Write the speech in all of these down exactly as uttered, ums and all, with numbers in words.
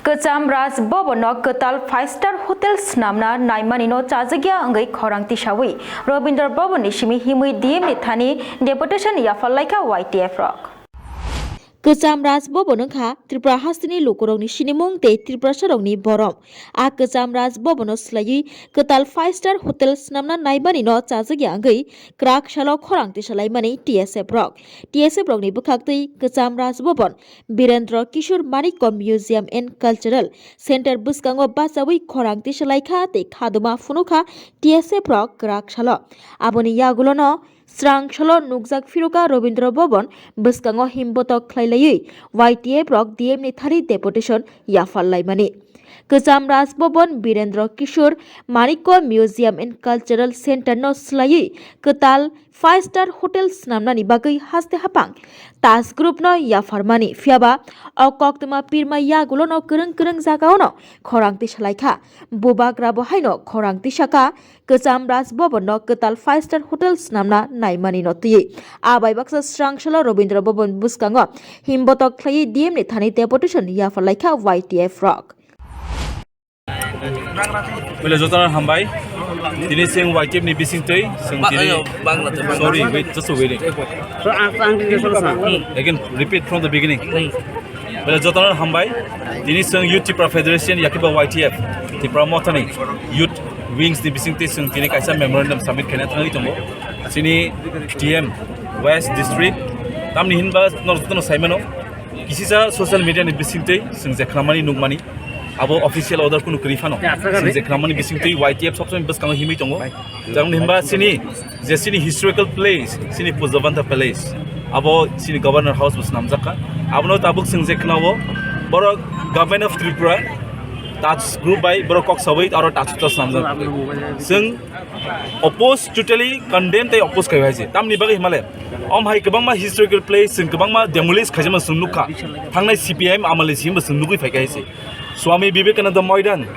Kwcham Raj Bhavan no kwtal five star hotel swnamna naimanino chajakya wngwi khorang tisawi Rabindra Bhavan ni simi himwi D M ni thani deputation yaphar laikha Y T F rok. Kwcham Raj Bhavan wngkha Tripura hasteni lukurokni sinimung tei Tiprasarokni borom. A Kwcham Raj Bhavan no swlaiwi kwtal five star hotel swnamna naimanino chajakya wngwi kwrak salo khorang tisalaimani T S F rok. T S F rokni bwkhaktwi Kwcham Raj Bhavan, Birendra Kishore Manikya Museum and Cultural Center bwskango bachawi khorang tisalaikha tei khaduma phunukha T S F rok kwrak salo. Aboni yagulono srang salo nukjak phiruka Rabindra Bhavan bwskango himbotok khlailaiwi Y T F rok D M ni thani deputation yaphar laimani. Kwcham Raj Bhavan, Birendra Kishore Manikya Museum and Cultural Center no swlaiwi kwtal five star hotel swnamnani bagwi haste haphang Taj Group no yapharmani, phiyaba o koktwma pirma yagulono kwrwng kwrwng jagaono khorang tisalaikha. Bubagra bo haino khorang tisakha, Kwcham Raj Bhavan no kwtal five star hotel swnamna naimani no twiwi. A bai baksa srang salo Rabindra Bhavan bwskango himbotok khlaiwi D M ni thani deputation yaphar laikha Y T F rok. Bele jotono hambai. Tini sing Y T F ni bising twi, sing Ba-, tini ayo, Bangla twi, Bangla. Sorry, wait, just a waiting. Sir, ang, ang tini solo sa. Again, repeat from the beginning. Hmm. Bele jotono hambai. Tini sing Youth Tipra Federation, yakiba Y T F, Tipra Mothani Youth Wings ni bising twi sing tini kaisa memorandum submit khaina thangwi tongo. Sini T M West District. Tamni hinba nor jotono saimano. Kisisa social media ni bising twi sing je khnamani nukmani. Abo official order kunu kwrwi phano. Sing je khnamani bising twi Y T F sob somoi bwskango himwi tongo. Tamni hinba sini je sini historical place, sini Pujabanta Palace. Abo sini Governor House bo swnamjak kha. Abono tabuk sing je khnao borok Government of Tripura Taj Group bai borok kok sawi aro Taj Hotel swnamjak. Sing oppose, totally condemn tei oppose khai hai se. Tamni bagwi himale. Om hai kwbangma historical place, sing kwbangma demolish khaijama sung nukha. Thangnai C P I M amale simi sung nugwi phai khai se. Swami Vivekananda Maidan,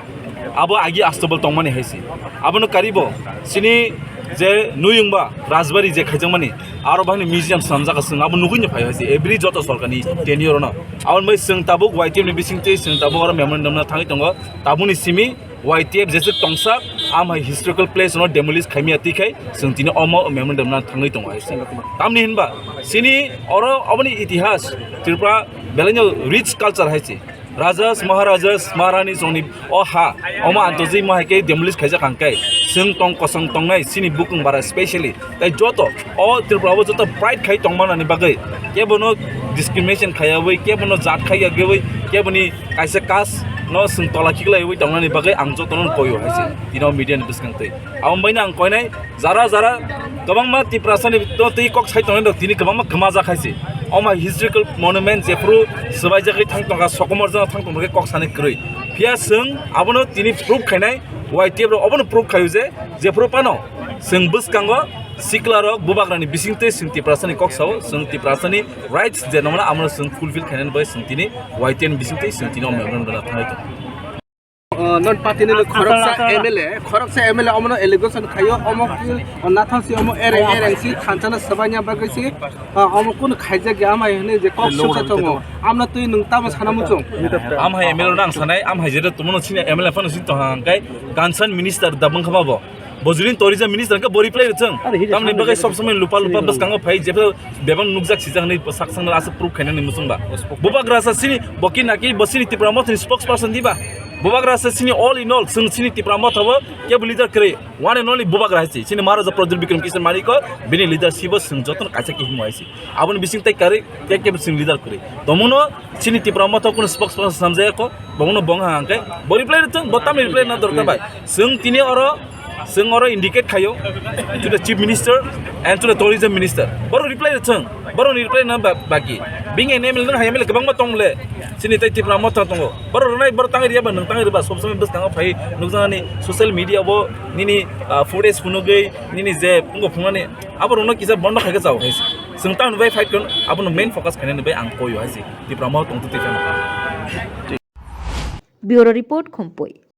abo agi Astabal tongmani hai se. Abono karibo, sini je nuyungba, Rajbari je khaijakmani, aro bahini museum swnamjak sung, abo nugwi ni phai hai se. Every joto sorkani tenure no. Aboni bai sung tabuk Y T F ni bising twi sung tabuk aro memorandum na thangwi tongo. Tabukni simi Y T F jesuk tongsa, am hai historical place no demolish khaimya twi khai, sung tini omo memorandum na thangwi tongo hai se. Tamni hinba, sini oro oboni itihas, Tripura belaino rich culture hai se. Rajas, Maharajas, Maharani songni o ha, omo antoji mo hai khe demolish khaijak hang khe, sung tong kosong tongnai, sini bukung bara specially. Tai joto, o Tripura o joto pride khai tongmanani bagwi, kebono discrimination khaiyawi, kebono jat khaiyawi, keboni kaisa caste no sung tola khiklaiwi tongnani bagwi ang jotono koyo hai se, tino media ni bwskang twi. Aboni baino ang koinai, jara jara kwbangma Tiprasani no twi kok sai tongnai rok tini kwbangma kwmajak hai se. Oma historical monument jephru swbaijagwi thang tongkha, sokomor jano thang tongkha kok sani kwrwi. Phiya sung abono tini proof khainai, Y T F rok obono proof khaio je, jephru phano sung bwskango sikla rok bubagrani bisingtwi sung Tiprasani kok sao, sung Tiprasani rights je nongna amano sung fulfill khainani bai sung tini Y T N bisingtwi sung tini o memorandum rwna thangwi tongo. Oh, non party ni khoroksa M L A, khoroksa M L A omono allegation khaio, omo ki, oh, nathang si omo ereng ereng si thanchana swbaina bagwi si, ah, omo kun khaijak ya amai hwnwi je kok sukha tongo. Amno twi nwng tamo sana muchung. Am hai M L A no ang sanai, am hai jera tumono sini M L A phano sini tong hang kai, concern minister da bangkha mabo. Bojolin tourism minister ke bo reply rwchwng. Tamni bagwi sob somoi lupa lupa bwskango phai, jephru bebang nukjak sijak hwnwi sak sangno aswk proof khainani muchungba. Bubagra sa sini, boki naki, bo sini Tipra Mothani spokesperson diba. Bubagra sa sini all in all, sung sini Tipra Motha bo kebo leader kwrwi. One and only Bubagra hai si. Sini Maharaja Pradyut Bikram Kishore Manikya, bini leadership o sung jotono kaisa kihimo hai si. Aboni bising tai karwi, ke ke sung leader kwrwi. Tomono sini Tipra Motha kuno spokesperson samjaya ko, bono bong ha hangke, bo reply rwchwng, bo tamni reply na dorkar bai. Sung tini oro, sung oro indicate khayo, to the chief minister and to the tourism minister. Boro reply rwchwng, boro reply na ba-, baki. Bing M L A nang hai M L A kwbangma tong le, sini tai Tipra Motha tongo. Boro rwnai, boro tangri ya ba, nang tangri ba, sob somoi bwskango phai, nukjaknani social media bo, nini, ah, footage phunugwi, nini je, pungo phunani, abo rwno kisa bondo khaika chao hai. Sung tamni bai fight khon, abono main focus khainani bai ang koyo hai si. Tipra Motha tong tu Tipra Motha. Bureau Report, Khumpui.